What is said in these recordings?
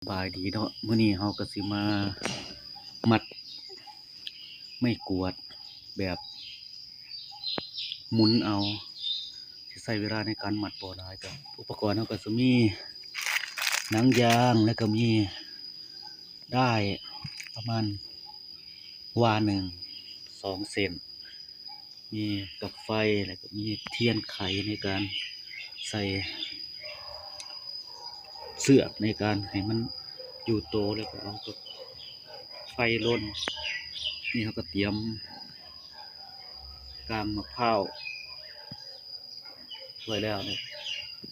ສະບາຍດີເນາະ, ມື້ນີ້ເຮົາກໍຊິມາມັດໄມ້ກວາດແບບໝູນເອົາ, ຊິໃຊ້ເວລາໃນການມັດບໍ່ຫຼາຍ. ກໍອຸປະກອນເຮົາກໍຈະມີໜັງຢາງ ແລ້ວກໍມີດ້າຍປະມານວາໜຶ່ງ ສອງເສັ້ນ. ມີປລັກໄຟ ແລ້ວກໍມີທຽນໄຂໃນການໃສ່ເຊືອກໃນການໃຫ້ມັນຢູ່ໂຕ, ແລ້ວກໍເອົາປລັກໄຟລົນ. ນີ້ເຮົາກໍຕຽມກ້າງໝາກພ້າວໄວ້ແລ້ວ.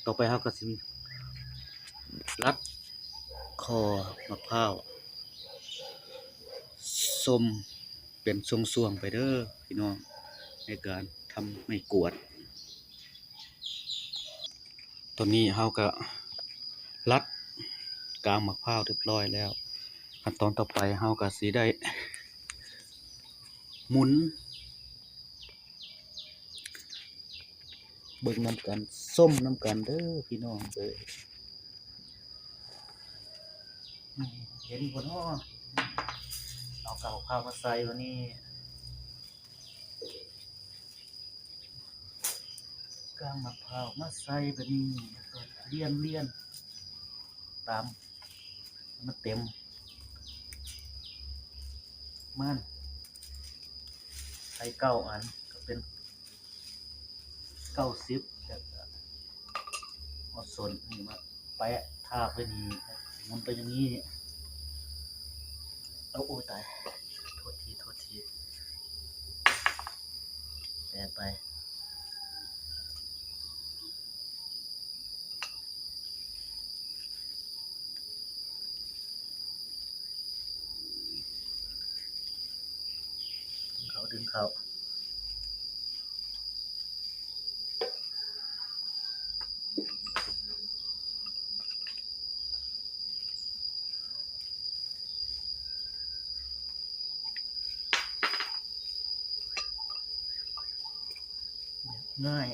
ຕໍ່ໄປເຮົາກໍຊິລັດ ຂໍ້ໝາກພ້າວ ຊົມເປັນຊ່ວງໆໄປເດີພີ່ນ້ອງ ໃນການທຳໄມ້ກວາດ. ຕອນນີ້ເຮົາກໍລັດກາງໝາກພ້າວຮຽບຮ້ອຍແລ້ວ, ຂັ້ນຕອນຕໍ່ໄປເຮົາກໍຊິໄດ້ໝູນ. ເບິ່ງນຳກັນ ຊົມນຳກັນເດີພີ່ນ້ອງເອີຍ. ນີ້ ເຫັນບໍ່ນໍ? ເອົາກ້າງໝາກພ້າວມາໃສ່ບາດນີ້ ກ້າງໝາກພ້າວມາໃສ່ບາດນີ້ ແລ້ວກໍລຽນໆ ຕາມໃຫ້ມັນເຕັມ ປະມານໃສ່ເກົ້າອັນ ກໍເປັນເກົ້າສິບ. ແລ້ວກໍເອົາສົ້ນນີ້ມາແປະທາບໄວ້ນີ້ ໝູນໄປຢ່າງນີ້. ເອົາ ໂອ້ຍ ຕາຍ ໂທດທີ ໂທດທີ ແປະໄປ. ເຂົ້າ ດຶງເຂົ້າ ງ່າຍ.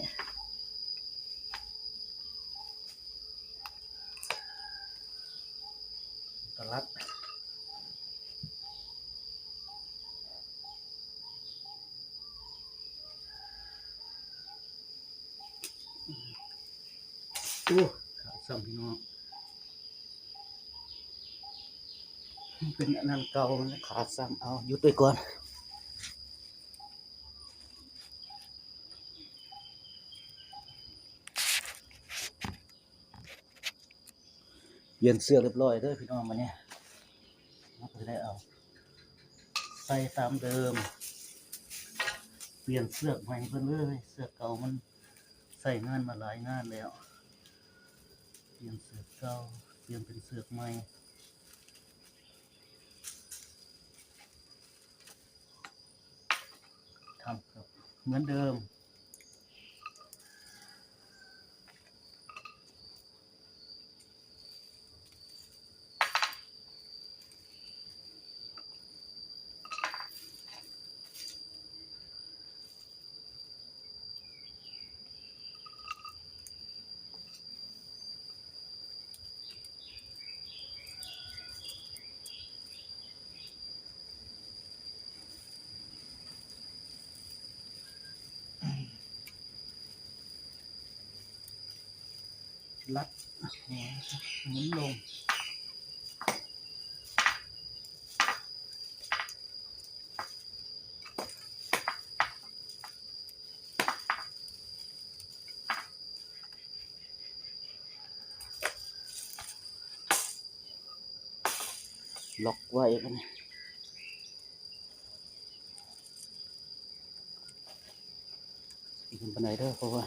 ຕະລັດ ໂອ້ ຂາດຊ້ຳພີ່ນ້ອງ ເປັນອັນນັ້ນເກົ່າ ມັນຂາດຊ້ຳ. ເອົາ ຢຸດໄວ້ກ່ອນ. ປ່ຽນເຊືອກຮຽບຮ້ອຍເດີພີ່ນ້ອງ. ບາດນີ້ເຮົາກໍໄດ້ເອົາໃສ່ຕາມເດີມ ປ່ຽນເຊືອກໃໝ່ເພິ່ນເລີຍ. ເຊືອກເກົ່າມັນໃຊ້ງານມາຫຼາຍງານແລ້ວ, ປ່ຽນເຊືອກເກົ່າ ປ່ຽນເປັນເຊືອກໃໝ່. ທຳກັບເໝືອນເດີມ. ລັດ ໝູນລົງ. ລັອກໄວ້ບາດນີ້ ອີກປານໃດເດີ ເພາະວ່າ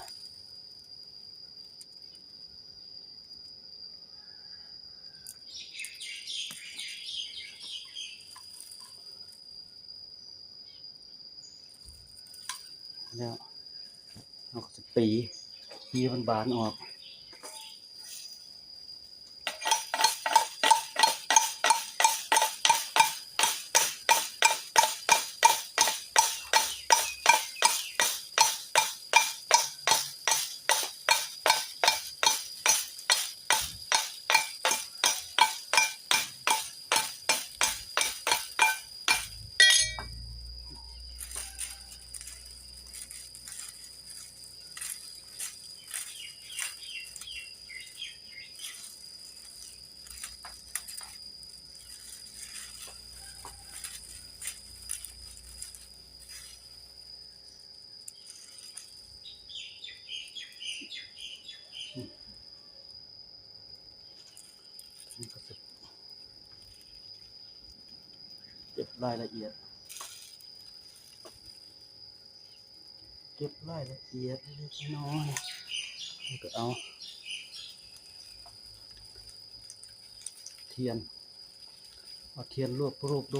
ແລ້ວເຮົາກໍຈະຕີເຫຍື່ອມັນບານອອກ. ເກັບລາຍລະອຽດ ເກັບລາຍລະອຽດເລັກໆນ້ອຍໆ ແລ້ວກໍເອົາທຽນ ເອົາທຽນລວບ ຮູບໆໆໆ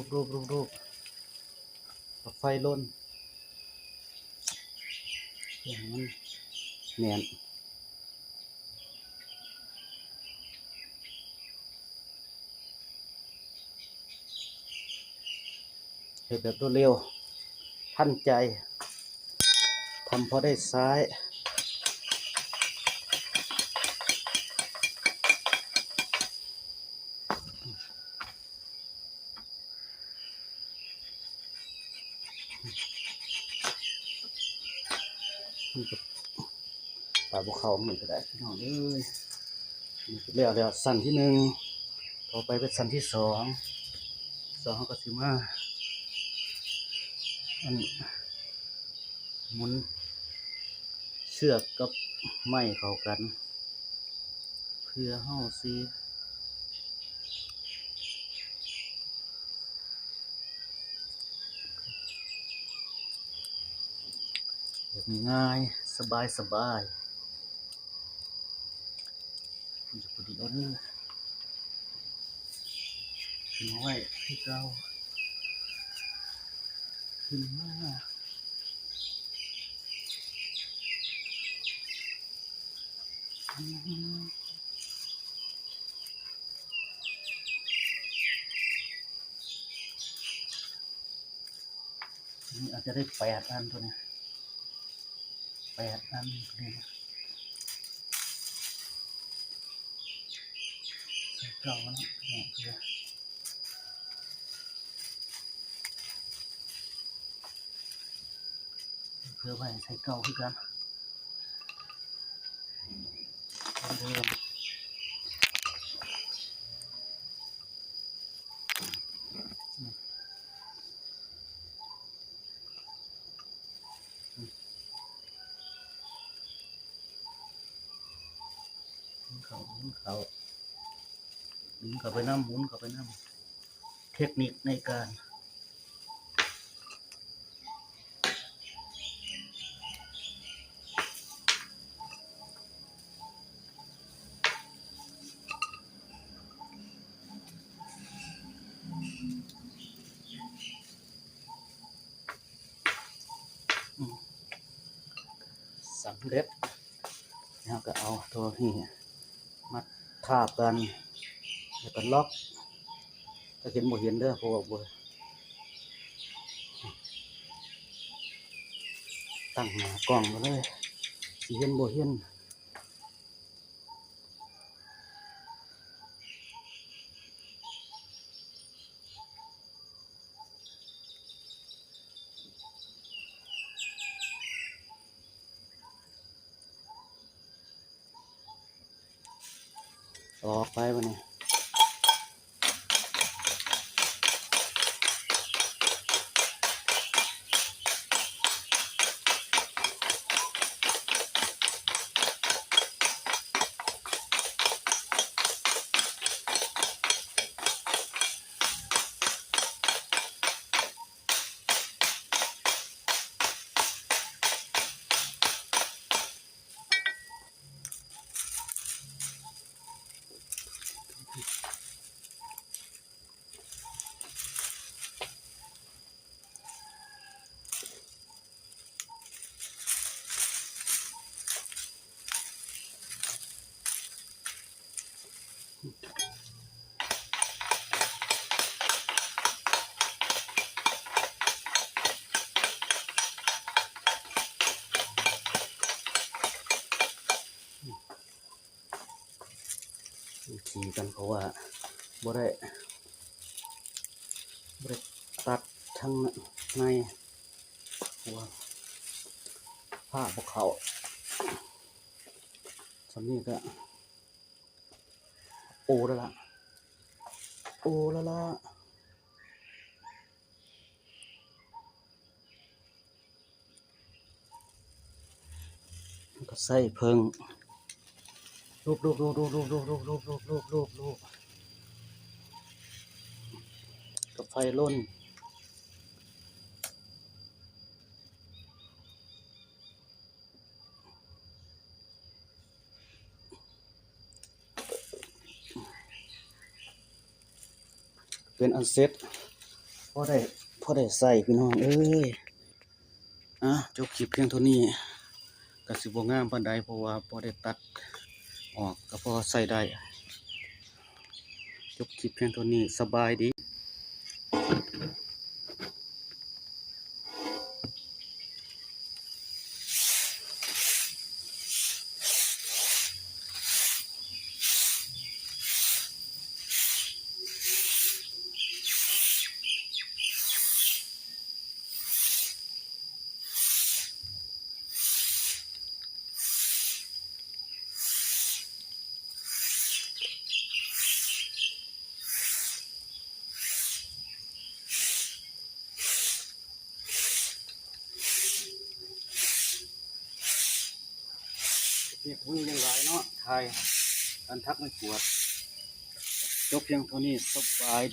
ເອົາໄຟລົນ ເພື່ອໃຫ້ມັນແໜ້ນ. ເຮັດແບບລວດເລັວ ທັນໃຈ ທຳພໍໄດ້ໃຊ້. ປາບໍ່ເຂົ້າມື້ນີ້ກໍໄດ້ພີ່ນ້ອງເອີຍ. ນີ້ກໍແລ້ວແລ້ວຊັ້ນທີໜຶ່ງ ຕໍ່ໄປເປັນຊັ້ນທີສອງ ສອງເຮົາກໍຊິມາ ອັນ ໝູນເຊືອກກັບໄມ້ເຂົ້າກັນ ເພື່ອເຮົາຊິ ແບບງ່າຍໆ ສະບາຍໆ ມັນຈະພໍດີອ່ອນ ຂຶ້ນມາໄວ້ຄືເກົ່າ ຂຶ້ນມາ ນີ້ອາດຈະໄດ້ແປດອັນຕົວນີ້ ແປດອັນນີ້ ໃສ່ເກົ່າເນາະ ເພື່ອ ເພື່ອໄວ້ໃສ່ເກົ່າຄືກັນ ເດີມ. ໝູນເຂົ້າ ໝູນເຂົ້າ ໝູນເຂົ້າໄປນຳ ໝູນເຂົ້າໄປນຳ ເທັກນິກໃນການ ສຳເລັດ ເຮົາກໍເອົາໂຕນີ້ມັດທາບກັນ ແລ້ວກໍລັອກ ຈະເຫັນບໍ່ເຫັນເດີ ເພາະວ່າບໍ່ ຕັ້ງໜ້າກ້ອງໄວ້ເລີຍ ຊິເຫັນບໍ່ເຫັນ. ອອກໄປບັດນີ້. ວິທີกัน เพราะว่าบ่ได้ บ่ได้ตัดทางใน เพราะว่าผ้าบ่เข้า ส่ำนี้ก็ โอแล้วล่ะ โอแล้วล่ะ แล้วก็ใส่เพิ่ง ลูบๆๆๆ กับไฟลน ເປັນອັນເສັດ ພໍໄດ້ ພໍໄດ້ໃຊ້ພີ່ນ້ອງເອີຍ. ອ່ະ ຈົບຄລິບພຽງເທົ່ານີ້ ກະຊິບໍ່ງາມປານໃດ ເພາະວ່າບໍ່ໄດ້ຕັດອອກ ກະພໍໃຊ້ໄດ້. ຈົບຄລິບພຽງເທົ່ານີ້ ສະບາຍດີ. ວຽກມື້ຍັງຫຼາຍເນາະ ຖ່າຍອັນທັກມັນປວດ. ຈົບພຽງເທົ່ານີ້ ສະບາຍ.